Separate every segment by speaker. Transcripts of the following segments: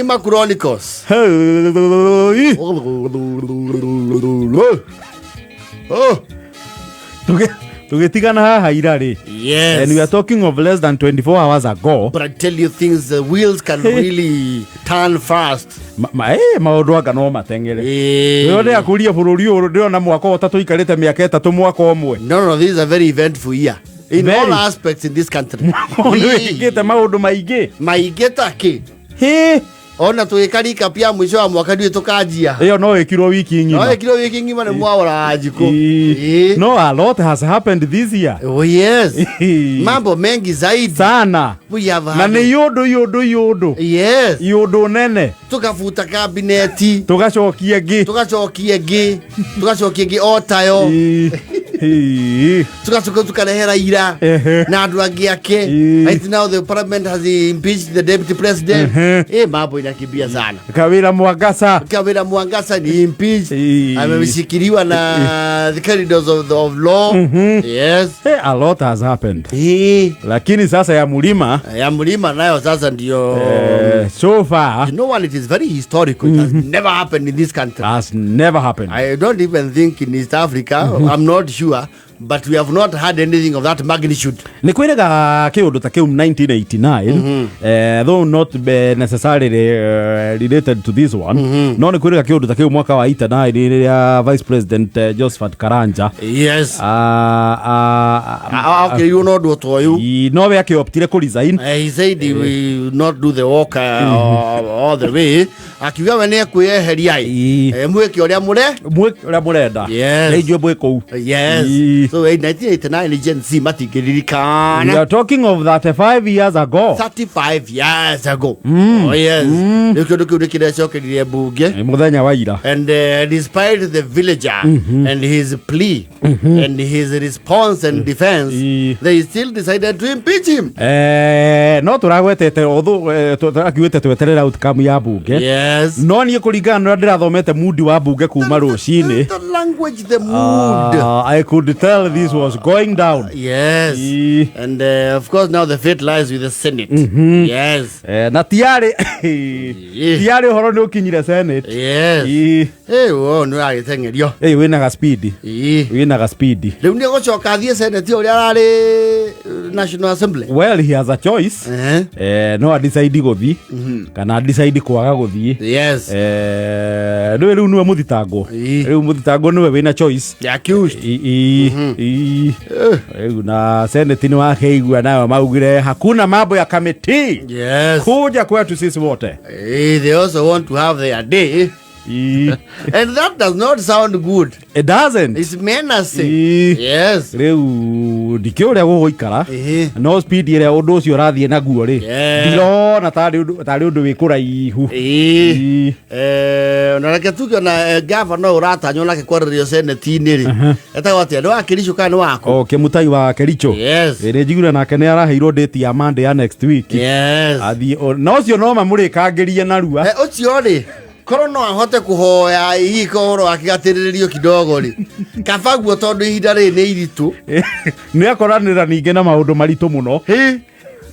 Speaker 1: Mlima Chronicles.
Speaker 2: Hey.
Speaker 1: Oh,
Speaker 2: Tũgĩtigana haha ira rĩ.
Speaker 1: yes.
Speaker 2: And we are talking of less than 24 hours ago.
Speaker 1: But I tell you things, the wheels can really turn fast.
Speaker 2: Maũndũ anga no mateng'ere.
Speaker 1: Eh.
Speaker 2: Rĩo ndĩakũria bũrũri ũyũ ndĩrona mwaka ũyũ ta tũikarĩte mĩaka 3 mwaka ũmwe.
Speaker 1: No, this is a very eventful year. In
Speaker 2: Very.
Speaker 1: all aspects in this country.
Speaker 2: Nĩ wĩkĩkĩte maũndũ maingĩ.
Speaker 1: Maingĩ ta kĩ?
Speaker 2: Hĩ,
Speaker 1: Ona tũgĩka recap ya mũico wa mwaka ndiũĩ tũkanjia.
Speaker 2: ĩyo no ĩkirwo wiki
Speaker 1: No
Speaker 2: ng'ima.
Speaker 1: ĩkirwo wiki ng'ima nĩ mwaũra wa njikũ.
Speaker 2: Ĩ.
Speaker 1: Eh.
Speaker 2: No, a lot has happened this year.
Speaker 1: Oh yes.
Speaker 2: Ĩ.
Speaker 1: Mambo mengi zaidi.
Speaker 2: Sana.
Speaker 1: We have
Speaker 2: Na
Speaker 1: had.
Speaker 2: nĩ iũndũ iũndũ iũndũ.
Speaker 1: Yes.
Speaker 2: Iũndũ nene.
Speaker 1: Tukabuta kabineti.
Speaker 2: Tũgacokia ĩngĩ.
Speaker 1: Tugacokia ĩngĩ. Tugacokia ĩngĩ o tayo.
Speaker 2: Ĩ. Ĩ.
Speaker 1: Tugacoka tukarehe Raila
Speaker 2: Ehe.
Speaker 1: na andũ angĩ ake.
Speaker 2: Ĩ.
Speaker 1: Right now the parliament has impeached the deputy president.
Speaker 2: Ehe.
Speaker 1: Eh, mambo inakimbia sana.
Speaker 2: Kawira Mwangasa.
Speaker 1: Kawira Mwangasa ni impeached.
Speaker 2: Ĩ.
Speaker 1: Ameshikiliwa na the corridors of law. Yes.
Speaker 2: Hey, a lot has happened.
Speaker 1: Eh,
Speaker 2: Lakini sasa ya mulima
Speaker 1: ya mlima nayo sasa ndio
Speaker 2: so far
Speaker 1: You know what? It is very historical. It has never happened in this country.
Speaker 2: has never happened.
Speaker 1: I don't even think in East Africa. I'm not sure, but we have not had anything of that magnitude.
Speaker 2: Nä kwä rä kä å ndå ta kä u 1989 though not necessarily related to this one, no nä kwä rä ga kä å ndå ta kä u mwaka wa 89 rä a vice president Josephat Karanja.
Speaker 1: Yes.
Speaker 2: Ah, ah, ah,
Speaker 1: Okay, you know what you.
Speaker 2: Nowe akä optire kå resign.
Speaker 1: He said he will not do the work all the way. Akiuga we nĩ ekwiyeheria
Speaker 2: Ĩ.
Speaker 1: mwĩke ũrĩa mũre.
Speaker 2: Mwä å rä a må renda.
Speaker 1: Yes.
Speaker 2: Nä inyuä mwä kå u.
Speaker 1: Yes.
Speaker 2: Ĩ.
Speaker 1: So in 1989 Gen Z
Speaker 2: We
Speaker 1: matingĩririkana.
Speaker 2: are talking of 35 years ago.
Speaker 1: 35 years ago. Oh yes. Rĩu kĩndũ kĩu nĩ kĩrecokerire mbunge.
Speaker 2: Nĩ mũthenya wa ira.
Speaker 1: And despite the villager and his plea and his response and defense, they still decided to impeach him.
Speaker 2: No tå ragwetete tũrakiugĩte tweterere outcome ya mbunge.
Speaker 1: Yes.
Speaker 2: No niä kå ringana na å rä a ndä rathomete mundi wa mbunge kuma rå cinä.
Speaker 1: The language, the mood.
Speaker 2: I could tell this was going down.
Speaker 1: Yes.
Speaker 2: Ĩ.
Speaker 1: And of course, now the fate lies with the Senate. Yes.
Speaker 2: Na tiarä tiarä å horo nä å kinyire Senate.
Speaker 1: Yes.
Speaker 2: Ĩ.
Speaker 1: Hey, wo, nĩ ũragĩteng'erio.
Speaker 2: Ĩ, wĩna ga speed.
Speaker 1: Ĩ.
Speaker 2: Wĩna ga speed.
Speaker 1: Rĩu nĩ egũcoka athiĩ Senate ũrĩa ararĩ National Assembly.
Speaker 2: Well, he has a choice.
Speaker 1: Eh?
Speaker 2: No adecide gũthiĩ kana adecide kwaga gũthiĩ.
Speaker 1: Yes.
Speaker 2: Nĩwe rĩu nĩwe mũthitangwo.
Speaker 1: Ĩ.
Speaker 2: Rĩu mũthitangwo nĩwe wĩna choice.
Speaker 1: The accused.
Speaker 2: Ĩ, rĩu na senate nĩ wakeigua nayo maugire hakuna mambo ya kamiti.
Speaker 1: Yes.
Speaker 2: Kuja kwetu sisi wote.
Speaker 1: Eh, they also want to have their day.
Speaker 2: Ĩ.
Speaker 1: And that does not sound good.
Speaker 2: It doesn't.
Speaker 1: It's menacing.
Speaker 2: Ĩ.
Speaker 1: Yes.
Speaker 2: Rĩu ndikĩũĩ ũrĩa gũgũikara. No speed ĩrĩa ũndũ ũcio ũrathiĩ naguo rĩ, ndirona tarĩ ũndũ wĩ kũraihu.
Speaker 1: Ĩ.
Speaker 2: Ĩ.
Speaker 1: Eh, na reke tuge ona gavana ũyũ ũratanywo nake kwarĩrio seneti-inĩ rĩ, etagwo atĩa, nĩ wa Kericho kana nĩ waku?
Speaker 2: O Kĩmutai wa Kericho.
Speaker 1: Yes.
Speaker 2: Ĩ, nĩ njiguire nake nĩ araheirwo date ya Monday ya next week.
Speaker 1: Yes.
Speaker 2: Athiĩ na ũcio no mamũrĩkangĩrie narua.
Speaker 1: Eh, ũcio rĩ korwo no ahote kũhoya ihiko ũhoro wake gatĩrĩrĩrio kidogo rĩ, kaba guo tondũ ihinda rĩrĩ nĩ iritũ.
Speaker 2: Nĩ akoranĩra ningĩ na maũndũ maritũ mũno.
Speaker 1: Hĩ,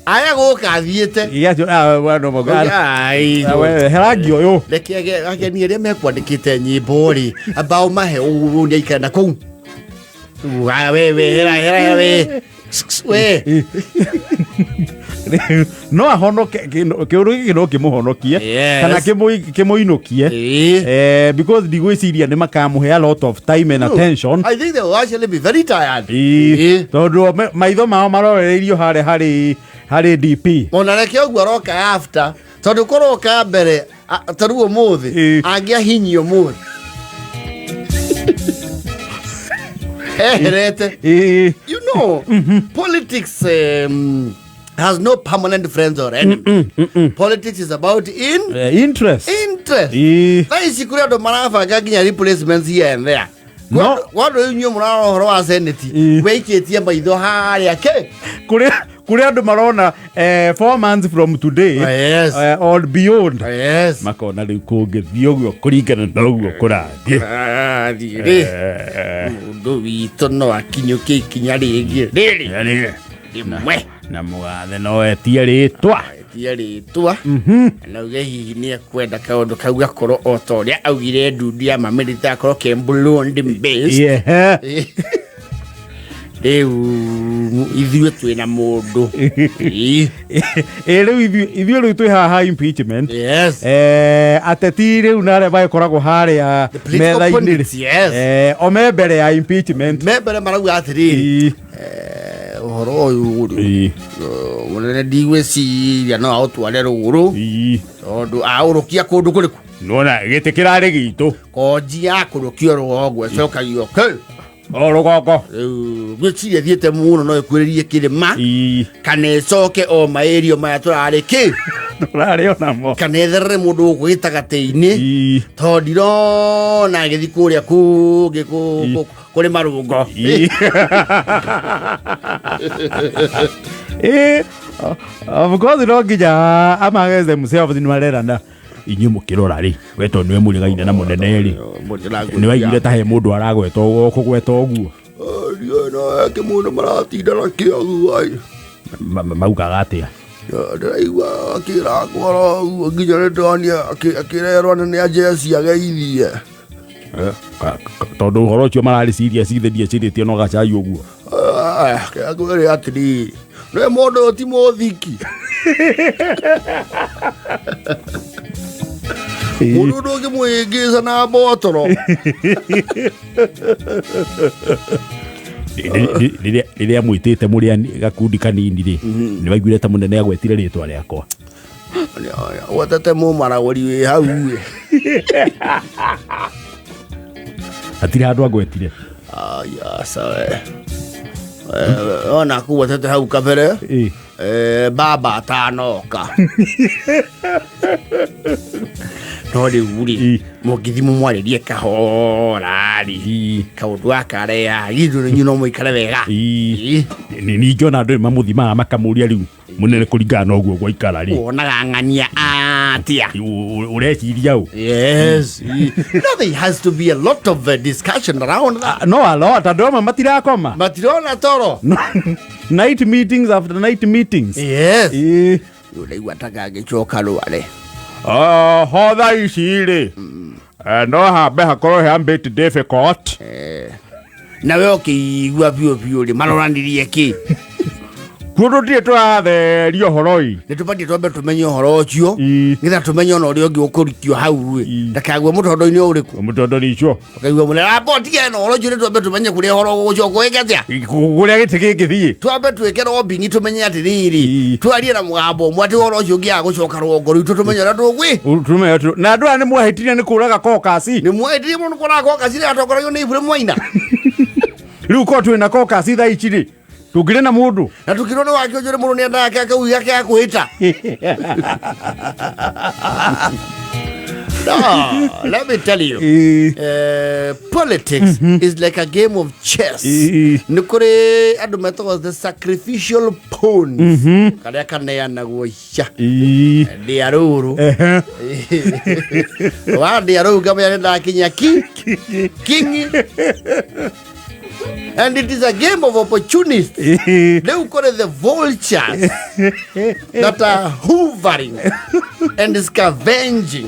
Speaker 1: aya gũka athiĩte.
Speaker 2: Ĩ, acio, ah, we no mũgana.
Speaker 1: Ai,
Speaker 2: Ah, we, herangi ũyũ.
Speaker 1: Reke ageni arĩa mekwandĩkĩte nyĩmbo rĩ ambao mahe ũũ nĩ aikare na kũu. Aya, we we hera hera hera we we.
Speaker 2: No ahonoke kĩũndũ gĩkĩ no kĩmũhonokie
Speaker 1: Yes.
Speaker 2: kana kĩmũinũkie.
Speaker 1: Ĩĩ.
Speaker 2: Because ndigwĩciria nĩ makamũhe a lot of time and attention.
Speaker 1: I think they will actually be very tired.
Speaker 2: Ĩ,
Speaker 1: Ĩĩ.
Speaker 2: tondũ maitho mao marorereirio harĩa harĩ DP.
Speaker 1: Ona reke ũguo aroka after tondũ kũroka mbere ta rĩu ũmũthĩ
Speaker 2: Ĩĩ.
Speaker 1: angĩahinyio ũmũthĩ eherete.
Speaker 2: Ĩ.
Speaker 1: You know, politics has no permanent friends or enemies. Politics is about in
Speaker 2: Interest.
Speaker 1: interest.
Speaker 2: Ĩ.
Speaker 1: Thaa ici kũrĩ andũ marabanga nginya replacements here and there.
Speaker 2: No.
Speaker 1: Kwa andũ rĩu inyuĩ mũrarora ũhoro wa senate
Speaker 2: Ĩ.
Speaker 1: weikĩtie maitho harĩa kĩ.
Speaker 2: Kũrĩ andũ marona 4 months from today
Speaker 1: Yes.
Speaker 2: or beyond.
Speaker 1: Yes.
Speaker 2: Makona rĩu kũngĩthiĩ ũguo kũringana na ũguo kũrathiĩ.
Speaker 1: Athiĩ rĩ, mũndũ witũ no akinyũkie ikinya rĩngĩ rĩrĩ
Speaker 2: Rĩrĩ.
Speaker 1: rĩmwe.
Speaker 2: Na mũgathe no etie rĩtwa.
Speaker 1: Agwetie rĩtwa na uge hihi nĩ ekwenda kaũndũ kau gakorwo o ta ũrĩa augire ndundu ya mamĩrita akorwo ke blonde based.
Speaker 2: Yeah.
Speaker 1: Rĩu ithuĩ twĩna mũndũ. Ĩĩ.
Speaker 2: Ĩ rĩu ithuĩ rĩu twĩ haha impeachment.
Speaker 1: Yes.
Speaker 2: Ateti rĩu na arĩa magĩkoragwo harĩa
Speaker 1: The political
Speaker 2: metha-inĩ rĩ,
Speaker 1: pundits, yes.
Speaker 2: O me mbere ya impeachment.
Speaker 1: Me mbere marauga atĩrĩrĩ,
Speaker 2: Ĩ.
Speaker 1: Ũhoro ũyũ rĩ,
Speaker 2: Ĩ.
Speaker 1: mũnene ndigwĩciria no aũtware rũgũrũ
Speaker 2: Ĩ.
Speaker 1: tondũ aũrũkia kũndũ kũrĩkũ?
Speaker 2: Nona gĩtĩ kĩrarĩ gitũ.
Speaker 1: Konji yakũrũkio rũgongo ĩcokagio kĩ?
Speaker 2: O rũgongo.
Speaker 1: Rĩu ngwĩciria thiĩte mũno no ĩkuĩrĩrie kĩrĩma
Speaker 2: Ĩ.
Speaker 1: kana ĩcoke o maĩrio maya tũrarĩ kĩ
Speaker 2: Tũrarĩ onamo.
Speaker 1: kana ĩtherere mũndũ gũkũ gĩtagatĩ-inĩ
Speaker 2: Ĩ.
Speaker 1: tondũ ndirona agĩthiĩ kũrĩa kũngĩ kũrĩ marũngo.
Speaker 2: Ĩ. Ĩ, of course no nginya amongst themselves nĩ marerana inyuĩ mũkĩrora rĩ, we tondũ nĩwe mũrĩgaine na mũnene rĩ, nĩ waiguire ta he mũndũ aragweta kũgweta ũguo?
Speaker 1: Ake mũndũ maratinda na kĩoguai.
Speaker 2: Maugaga atĩa?
Speaker 1: Ndĩraigua akĩrakwo ũguo nginya nĩ ndĩronia akĩrerwo nĩ anjeci ageithie.
Speaker 2: Tondũ ũhoro ũcio mararĩ serious, ithe ndiecirĩtie no gacai ũguo.
Speaker 1: Ngwĩre atĩrĩrĩ, nĩ mũndũ ũyũ ti mũthiki, mũndũ ndũngĩmũhĩngĩca na mbotoro.
Speaker 2: Rĩrĩa mwĩtĩte mũrĩ gakundi kanini rĩ, nĩ waiguire ta mũnene agwetire rĩtwa rĩakwa?
Speaker 1: Gwetete mũmaragũri wĩ hau ĩ.
Speaker 2: Hatirĩ handũ agwetire?
Speaker 1: Aca we. Ona kugwetete hau kabere.
Speaker 2: Ĩ.
Speaker 1: Baba atanoka no rĩu rĩ,
Speaker 2: Ĩ.
Speaker 1: mũngĩthi mũmwarĩrie kahora rĩ,
Speaker 2: Ĩ.
Speaker 1: kaũndũ gaka rea githũ inyuĩ no mũikare wega.
Speaker 2: Ĩ.
Speaker 1: Ĩ.
Speaker 2: Ningĩ ona andũ nĩ mamũthimaga makamũria, rĩu mũnene, kũringana na ũguo gwaikara rĩ,
Speaker 1: Wonaga ng'ania atĩa?
Speaker 2: Ũreciria ũ?
Speaker 1: Yes. No, there has to be a lot of discussion around that.
Speaker 2: No a lot, andũ amwe matirakoma.
Speaker 1: Matirona toro.
Speaker 2: No, night meetings after night meetings.
Speaker 1: Yes.
Speaker 2: Ĩ.
Speaker 1: Ũraigua ta gangĩcoka rware.
Speaker 2: Ho thaa ici rĩ, no hambe hakorwo he a bit difficult.
Speaker 1: Nawe ũkĩigua biũ biũ rĩ, maroranirie kĩ?
Speaker 2: Kuo tũtirĩ tũratheria ũhoro ĩ.
Speaker 1: Nĩ tũbatiĩ twambe tũmenye ũhoro ũcio
Speaker 2: Ĩ.
Speaker 1: nĩgetha tũmenye ona ũrĩa ũngĩ ũkũrikio hau ĩ,
Speaker 2: Ĩ.
Speaker 1: ndakague mũtondo-inĩ ũrĩkũ.
Speaker 2: Mũtondo icio.
Speaker 1: Ũkaigua mũnene amba ũtige na ũhoro ũcio, nĩ twambe tũmenye kũrĩa ũhoro ũgũcoka ũgĩke atĩa.
Speaker 2: Kũrĩa gĩtĩ gĩngĩthiĩ.
Speaker 1: Twambe twĩke lobbying tũmenye atĩrĩrĩ,
Speaker 2: Ĩ.
Speaker 1: twarie na mũgambo ũmwe atĩ ũhoro ũcio ũngĩaga gũcoka rũgongo rwitũ tũmenye ũrĩa tũgwĩ.
Speaker 2: Tũmenye na andũ aya nĩ mwahĩtirie nĩ kũraga caucus.
Speaker 1: Nĩ mwahĩtirie mũno kũraga caucus ĩrĩa yatongoragio nĩ Iburi Mwaina.
Speaker 2: Rĩu korwo twĩ na caucus thaa ici rĩ, tũngĩrĩ na mũndũ.
Speaker 1: Na tukirwo nĩ wake ũnjũrĩ mũndũ nĩ endaga kau gake ga kwĩhĩta. No, let me tell you.
Speaker 2: Ĩ.
Speaker 1: Politics is like a game of chess.
Speaker 2: Ĩ.
Speaker 1: Nĩ kũrĩ andũ metagwo the sacrificial pawns karĩa kaneanagwo ica
Speaker 2: Ĩ.
Speaker 1: ndĩa rũrũ.
Speaker 2: Ehe.
Speaker 1: Wa ndĩa rũu ngamenya nĩ ndakinya ki kingi, and it is a game of opportunists.
Speaker 2: Ĩ.
Speaker 1: Rĩu kũrĩ the vultures that are hoovering and scavenging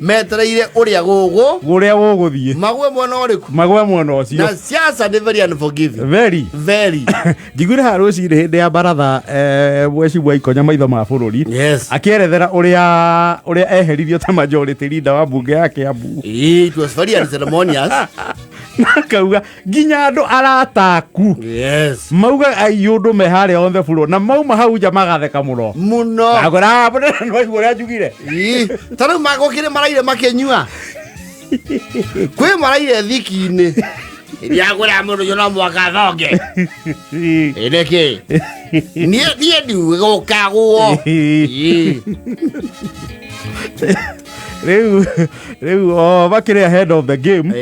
Speaker 1: metereire ũrĩa gũgũ
Speaker 2: Kũrĩa gũgũthiĩ.
Speaker 1: Magwe mwena ũrĩkũ?
Speaker 2: Magwe mwena ũcio.
Speaker 1: Na siasa nĩ very unforgiving.
Speaker 2: Very.
Speaker 1: Very.
Speaker 2: Njiguire haha rũcinĩ hĩndĩ ya baratha, mweci wa ikonya maitho ma bũrũri akĩerethera ũrĩa eheririo ta majority leader wa mbunge ya Kiambu.
Speaker 1: It was very unceremonious.
Speaker 2: Na akauga nginya andũ arataku mauga ai ũndũ me harĩa on the floor na mauma hau nja magatheka mũno.
Speaker 1: Mũno.
Speaker 2: Agora nĩwaigua ũrĩa njugire.
Speaker 1: Ĩ, ta rĩu magũkĩrĩ maraire makĩnyua, kwĩ maraire thiki-inĩ ĩrĩa ngwĩra mũndũ ũcio no mwaka thonge ĩnĩkĩ niĩ ndiugũkagwo. Ĩ.
Speaker 2: Rĩu o makĩrĩ ahead of the game.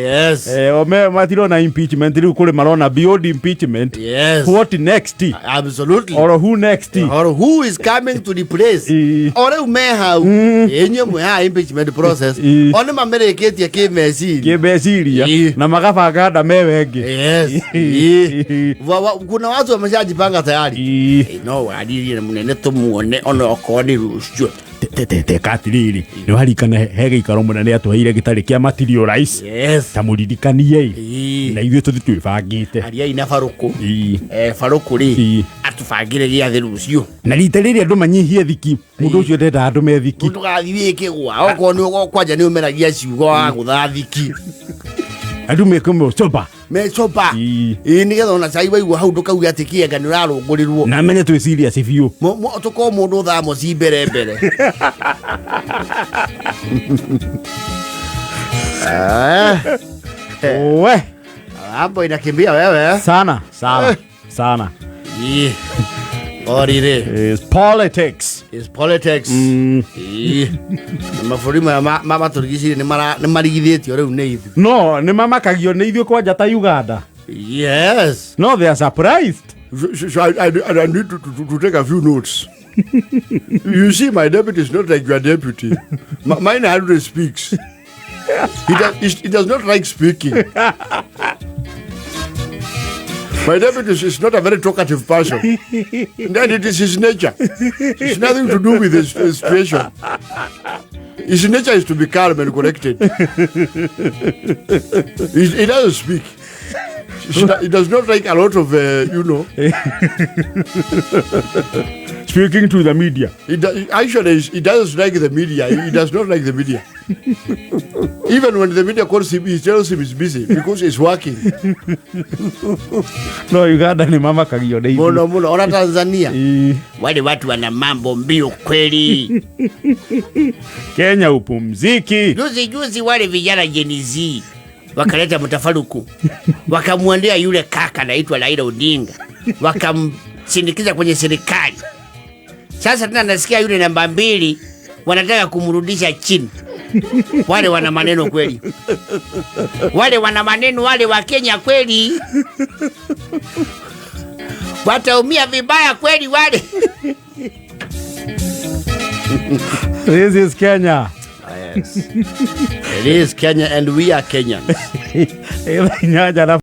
Speaker 2: O me matirona impeachment, rĩu kũrĩ marona beyond impeachment. What next?
Speaker 1: Absolutely.
Speaker 2: Or who next?
Speaker 1: Or who is coming to replace? O rĩu me hau, inyuĩ mwĩ haha impeachment process. O nĩ mamĩrĩkĩtie kĩmeciria.
Speaker 2: Kĩmeciria. Na magabanga nda mewe ĩngĩ.
Speaker 1: Yes. Kuna watu wameshajipanga tayari. No waririe munene tumuone ona okorwo nĩ rũciũ.
Speaker 2: Teka atirĩrĩ, nĩ warikana he gĩikaro mũnene atũheire gĩtarĩ kĩa matirio rais?
Speaker 1: Yes.
Speaker 2: Ta mũririkanie. Na ithuĩ tũthi twĩbangĩte.
Speaker 1: Ariai na barũkũ. Barũkũ rĩ, atũbangĩre gĩathĩ rũciũ.
Speaker 2: Na rita rĩrĩ andũ manyihie thiki, mũndũ ũcio ndendaga andũ me thiki.
Speaker 1: Ndũgathiĩ wĩkĩgwa okorwo nĩ kwanja nĩ ũmeragia ciugo wa gũtha thiki.
Speaker 2: Andũ meke coba.
Speaker 1: Mecoba. Ĩĩ, nĩgetha ona cai waigua hau ndũkauge atĩ kĩenga nĩ ũrarũngũrĩrwo.
Speaker 2: Na menye twĩ serious biũ.
Speaker 1: Tũkorwo mũndũ thamo ci mbere mbere.
Speaker 2: We.
Speaker 1: Hapo inakimbia wewe.
Speaker 2: Sana sana sana.
Speaker 1: Ĩĩ. Orire.
Speaker 2: Is politics.
Speaker 1: Is politics. Ĩĩ. Na mabũrũri maya matũrigicĩirie nĩ marigithĩtio rĩu nĩ ithuĩ.
Speaker 2: No nĩ mamakagio nĩ ithuĩ kwanja ta Uganda. No, they are surprised.
Speaker 1: So I need to take a few notes. You see, my deputy is not like your deputy. Mine hardly speaks. He does not like speaking. My deputy is not a very talkative person. Then it is his nature. It's nothing to do with his situation. His nature is to be calm and collected. He doesn't speak. He does not like a lot of.
Speaker 2: Speaking to the media.
Speaker 1: Actually, he doesn't like the media. He does not like the media. Even when the media calls him, he tells him he's busy because he's working.
Speaker 2: No Uganda nĩ mamakagio nĩ ithuĩ.
Speaker 1: Muno muno. Ona Tanzania. Wale watu wana mambo mbio kweli.
Speaker 2: Kenya upumziki.
Speaker 1: Juzi juzi wale vijana Gen Z wakaleta mtafaruku, wakamwendea yule kaka anaitwa Raila Odinga, wakamsindikiza kwenye serikali. Sasa tena nasikia yule namba 2 wanataka kumrudisha chini. Wale wana maneno kweli, wale wana maneno wale wa Kenya kweli, wataumia vibaya kweli wale.
Speaker 2: This is Kenya.
Speaker 1: Yes. It is Kenya and we are Kenyans.
Speaker 2: Nyanya na